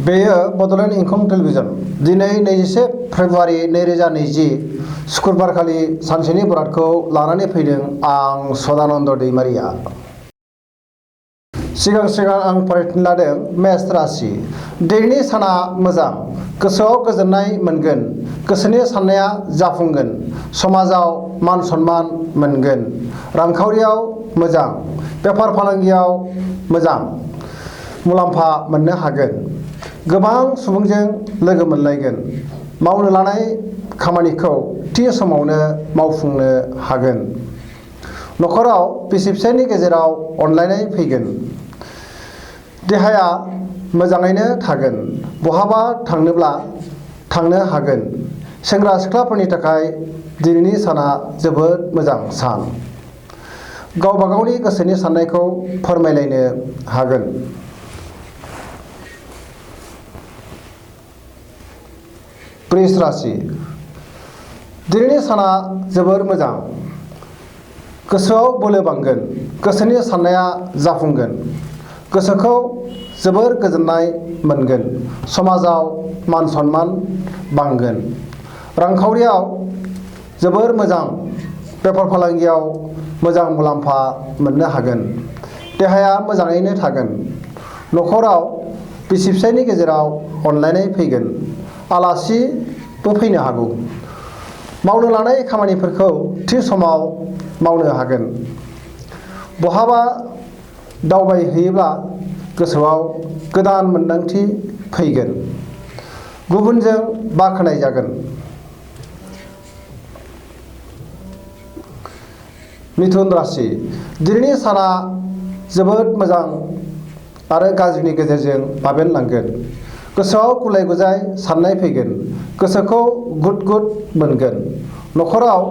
बेयो बड'लेण्ड इंखं टेलिभिजन दिनै 21 फेब्रुवारि 2020 शुक्रबारखालि सानसेनि बरादखौ लानानै फैदों आं सदानन्द दैमारिया। सिगां आं फरायथिनो लादों मेष राशि। दिनैनि साना मोजां, गोसोआव गोजोननाय मोनगोन, गोसोनि साननाया जाफुंगोन, समाजाव मान सन्मान मोनगोन, रांखावरियाव मोजां, बेफार फालांगियाव मोजां मुलाम्फा मोननो हागोन, गोबां सुबुंजों लोगो मोनलायगोन, मावनो लानाय खामानिखौ थि समावनो मावफुंनो हागोन, न'खराव बिसि फिसायनि गेजेराव अनलायनाय फैगोन, देहाया मोजाङैनो थागोन, बहाबा थांनोब्ला थांनो हागोन। सेंग्रा सिख्लाफोरनि थाखाय दिनैनि साना जोबोद मोजां सान। गावबा गावनि गोसोनि साननायखौ फोरमायलायनो हागोन। वृष राशि। दिनैनि साना जोबोर मोजां, गोसोआव बोलो बांगोन, गोसोनि साननाया जाफुंगोन, गोसोखौ जोबोर गोजोननाय मोनगोन, समाजाव मान सन्मान बांगोन, रांखावरियाव जोबोर मोजां, बेफार फालांगियाव मोजां मुलाम्फा मोननो हागोन, देहाया मोजाङैनो थागोन, न'खराव बिसि फिसायनि गेजेराव अनलायनाय फैगोन, आलासिबो फैनो हागौ, मावनो लानाय खामानिफोरखौ थि समाव मावनो हागोन, बहाबा दावबायहैयोब्ला गोसोआव गोदान मोन्दांथि फैगोन, गुबुनजों बाख्नाय जागोन। मिथुन राशि। दिनैनि साना जोबोद मोजां आरो गाज्रिनि गेजेरजों बाबेनलांगोन। गोसोआव गुलाय गुजाय साननाय फैगोन, गोसोखौ गुद गुद मोनगोन, न'खराव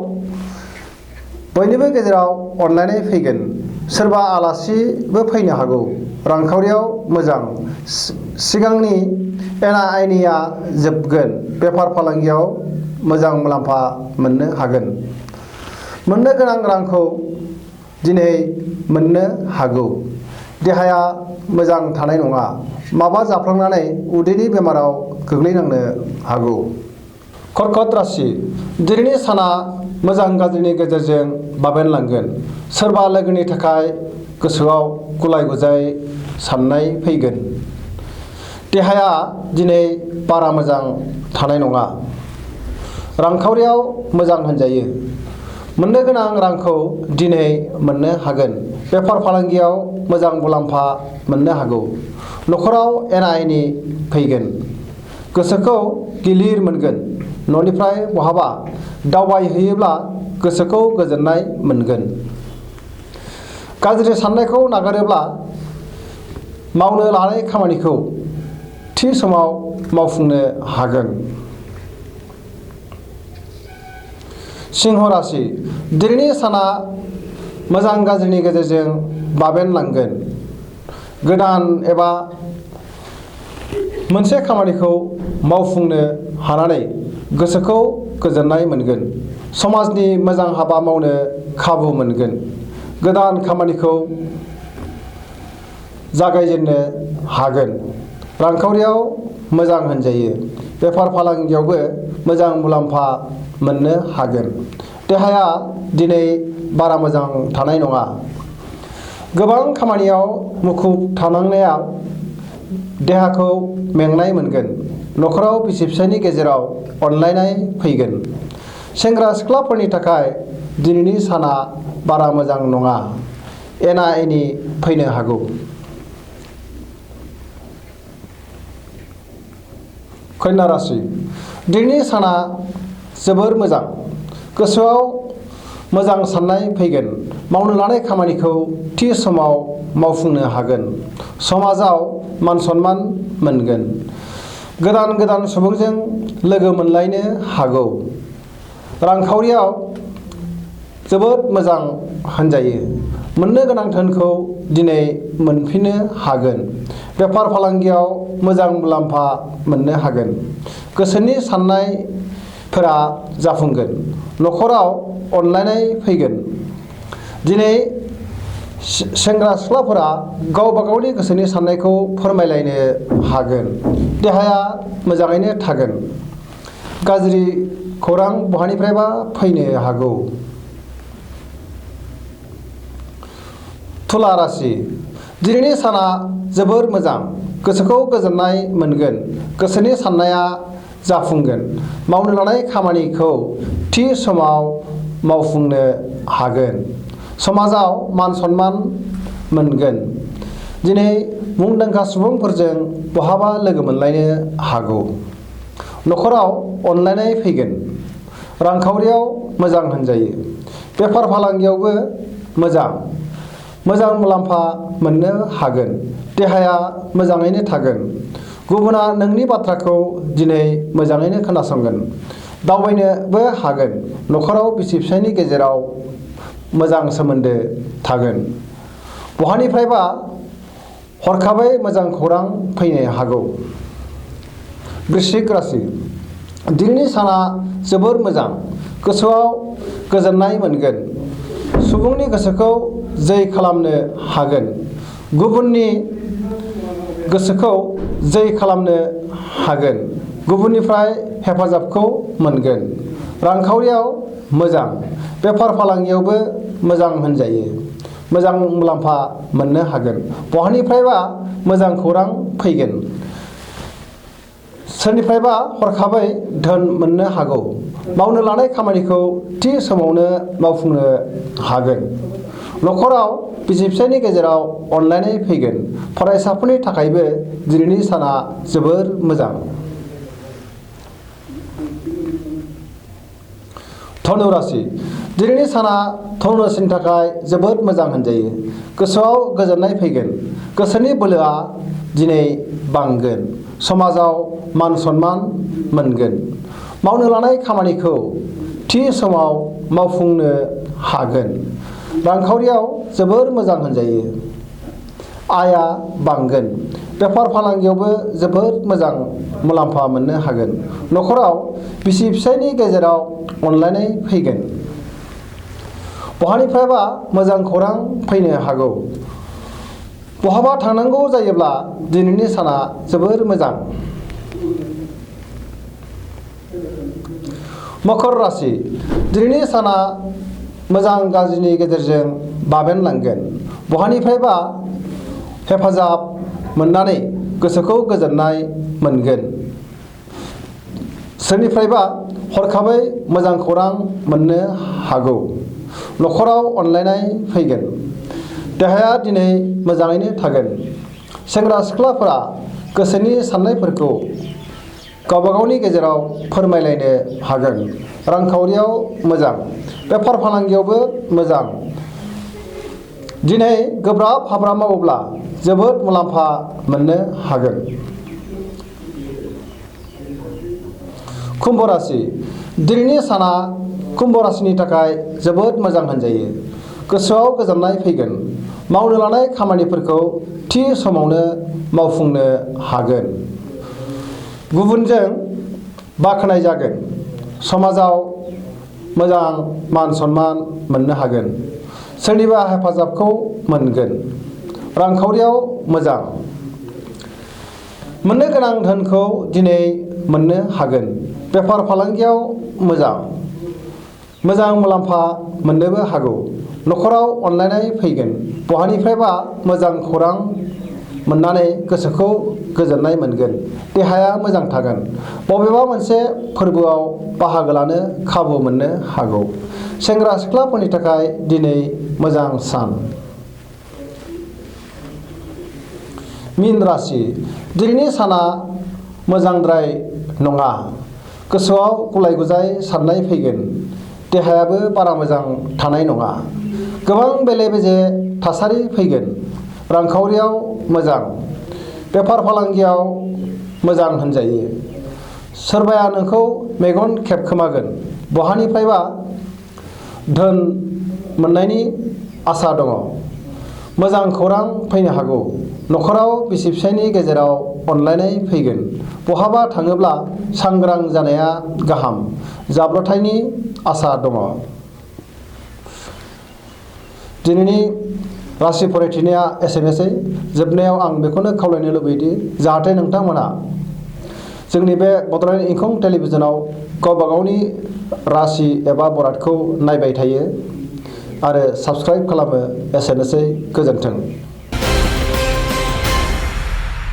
बयनिबो गेजेराव अनलायनाय फैगोन, सोरबा आलासिबो फैनो हागौ, रांखावरियाव मोजां, सिगांनि एना एनिया जोबगोन, बेफार फालांगियाव मोजां मुलाम्फा मोननो हागोन, मोननो गोनां रांखौ दिनै मोननो हागौ, देहाया मोजां थानाय नङा, माबा जाफ्लांनानै उदैनि बेमाराव गोग्लैनांनो हागौ। कर्कट राशि। दिनैनि साना मोजां गाज्रिनि गेजेरजों बाबेनलांगोन। सोरबा लोगोनि थाखाय गोसोआव गुलाय गुजाय साननाय फैगोन, देहाया दिनै बारा मोजां थानाय नङा, रांखावरियाव मोजां होनजायो, मोननो गोनां रांखौ दिनै मोननो हागोन, बेफार फालांगियाव मोजां मुलाम्फा मोननो हागौ, न'खराव एना एनि फैगोन, गोसोखौ गिलिर मोनगोन, न'निफ्राय बहाबा दावबायहैयोब्ला गोसोखौ गोजोननाय मोनगोन, गाज्रि साननायखौ नागारोब्ला मावनो लानाय खामानिखौ थि समाव मावफुंनो हागोन। सिंह राशि। दिनैनि साना मोजां गाज्रिनि गेजेरजों बाबेनलांगोन। गोदान एबा मोनसे खामानिखौ मावफुंनो हानानै गोसोखौ गोजोननाय मोनगोन, समाजनि मोजां हाबा मावनो खाबु मोनगोन, गोदान खामानिखौ जागायजेननो हागोन, रांखावरियाव मोजां होनजायो, बेफार फालांगियावबो मोजां मुलाम्फा मोननो हागोन, देहाया दिनै बारा मोजां थानाय नङा, गोबां खामानियाव मुखुब थानांनायाव देहाखौ मेंनाय मोनगोन, न'खराव बिसि फिसायनि गेजेराव अनलायनाय फैगोन, सेंग्रा सिख्लाफोरनि थाखाय दिनैनि साना बारा मोजां नङा, एना एनि फैनो हागौ। कन्या राशि। दिनैनि साना जोबोर मोजां, गोसोआव मोजां साननाय फैगोन, मावनो लानाय खामानिखौ थि समाव मावफुंनो हागोन, समाजाव मान सन्मान मोनगोन, गोदान सुबुंजों लोगो मोनलायनो हागौ, रांखावरियाव जोबोद मोजां होनजायो, मोननो गोनां धोनखौ दिनै मोनफिननो हागोन, बेफार फालांगियाव मोजां मुलाम्फा मोननो हागोन, गोसोनि साननायफोरा जाफुंगोन, न'खराव अनलायनाय फैगोन। दिनै सेंग्रा सिख्लाफोरा गावबा गावनि गोसोनि साननायखौ फोरमायलायनो हागोन, देहाया मोजाङैनो थागोन। गाज्रि खौरां बहानिफ्रायबा फैनो हागौ। तुला राशि दिनैनि साना जोबोर मोजां। गोसोखौ गोजोननाय मोनगोन। गोसोनि साननाया जाफुंगोन। मावनो लानाय खामानिखौ थि समाव मावफुंनो हागोन। समाजाव मान सन्मान मोनगोन। दिनै मुंदांखा सुबुंफोरजों बहाबा लोगो मोनलायनो हागौ। न'खराव अनलायनाय फैगोन। रांखावरियाव मोजां होनजायो। बेफार फालांगियावबो मोजां मुलाम्फा मोननो हागोन। देहाया मोजाङैनो थागोन। गुबुना नोंनि बाथ्राखौ दिनै मोजाङैनो खोनासंगोन। दावबायनोबो हागोन। न'खराव बिसि फिसायनि गेजेराव मोजां सोमोन्दो थागोन। बहानिफ्रायबा हरखाबै मोजां खौरां फैनो हागौ। वृश्चिक राशि दिनैनि साना जोबोर मोजां। गोसोआव गोजोननाय मोनगोन। सुबुंनि गोसोखौ जै खालामनो हागोन। गुबुननि गोसोखौ जै खालामनो हागोन। गुबुननिफ्राय हेफाजाबखौ मोनगोन। रांखावरियाव मोजां। बेफार फालांगियावबो मोजां होनजायो। मोजां मुलाम्फा मोननो हागोन। बहानिफ्रायबा मोजां खौरां फैगोन। सोरनिफ्रायबा हरखाबै धोन मोननो हागौ। मावनो लानाय खामानिखौ थि समावनो मावफुंनो हागोन। न'खराव बिसि फिसायनि गेजेराव अनलायनाय फैगोन। फरायसाफोरनि थाखायबो दिनैनि साना जोबोर मोजां। धनु राशि दिनैनि साना धनु राशिनि थाखाय जोबोद मोजां होनजायो। गोसोआव गोजोननाय फैगोन। गोसोनि बोलोआ दिनै बांगोन। समाजाव मान सन्मान मोनगोन। मावनो लानाय खामानिखौ थि समाव मावफुंनो हागोन। रांखावरियाव जोबोर मोजां होनजायो। आयआ बांगोन। बेफार फालांगियावबो जोबोद मोजां मुलाम्फा मोननो हागोन। न'खराव बिसि फिसायनि गेजेराव अनलायनाय फैगोन। बहानिफ्रायबा मोजां खौरां फैनो हागौ। बहाबा थांनांगौ जायोब्ला दिनैनि साना जोबोर मोजां। मकर राशि दिनैनि साना मोजां गाज्रिनि गेजेरजों बाबेनलांगोन। बहानिफ्रायबा हेफाजाब मोननानै गोसोखौ गोजोननाय मोनगोन। सोरनिफ्रायबा हरखाबै मोजां खौरां मोननो हागौ। न'खराव अनलायनाय फैगोन। देहाया दिनै मोजाङैनो थागोन। सेंग्रा सिख्लाफोरा गोसोनि साननायफोरखौ गावबागावनि गेजेराव फोरमायलायनो हागोन। रांखावरियाव मोजां। बेफार फालांगियावबो मोजां। दिनै गोब्राब हाबा मावोब्ला जोबोद मुलाम्फा मोननो हागोन। कुम्भ राशि दिनैनि साना कुम्भ राशिनि थाखाय जोबोद मोजां होनजायो। गोसोआव गोजोननाय फैगोन। मावनो लानाय खामानिफोरखौ थि समावनो मावफुंनो हागोन। गुबुनजों बाख्नाय जागोन। समाजाव मोजां मान सन्मान मोननो हागोन। सोरनिबा हेफाजाबखौ मोनगोन। रांखावरियाव मोजां। मोननो गोनां धोनखौ दिनै मोननो हागोन। बेफार फालांगियाव मोजां मुलाम्फा मोननोबो हागौ। न'खराव अनलायनाय फैगोन। बहानिफ्रायबा मोजां खौरां मोननानै गोसोखौ गोजोननाय मोनगोन। देहाया मोजां थागोन। बबेबा मोनसे फोरबोआव बाहागो लानो खाबु मोननो हागौ। सेंग्रा सिख्लाफोरनि थाखाय दिनै मोजां सान। मीन राशि दिनैनि साना मोजांद्राय नङा। गोसोआव गुलाय गुजाय साननाय फैगोन। देहायाबो बारा मोजां थानाय नङा। गोबां बेले बेजे थासारि फैगोन। रांखावरियाव मोजां। बेफार फालांगियाव मोजां होनजायो। सोरबाया नोंखौ मेगन खेबखोमागोन। बहानिफ्रायबा धोन मोननायनि आसा दङ। मोजां खौरां फैनो हागौ। न'खराव बिसि फिसायनि गेजेराव अनलायनाय फैगोन। बहाबा थाङोब्ला सांग्रां जानाया गाहाम। जाब्रबथायनि आसा दङ। दिनैनि राशि फरायथिनाया एसेनोसै। जोबनायाव आं बेखौनो खावलायनो लुबैयोदि जाहाथे नोंथांमोना जोंनि बे बड'लेण्ड इंखं टेलिभिजनाव गावबा गावनि रासि एबा बरादखौ नायबाय थायो आरो साबस्क्राइब खालामो। एसेनोसै, गोजोन्थों।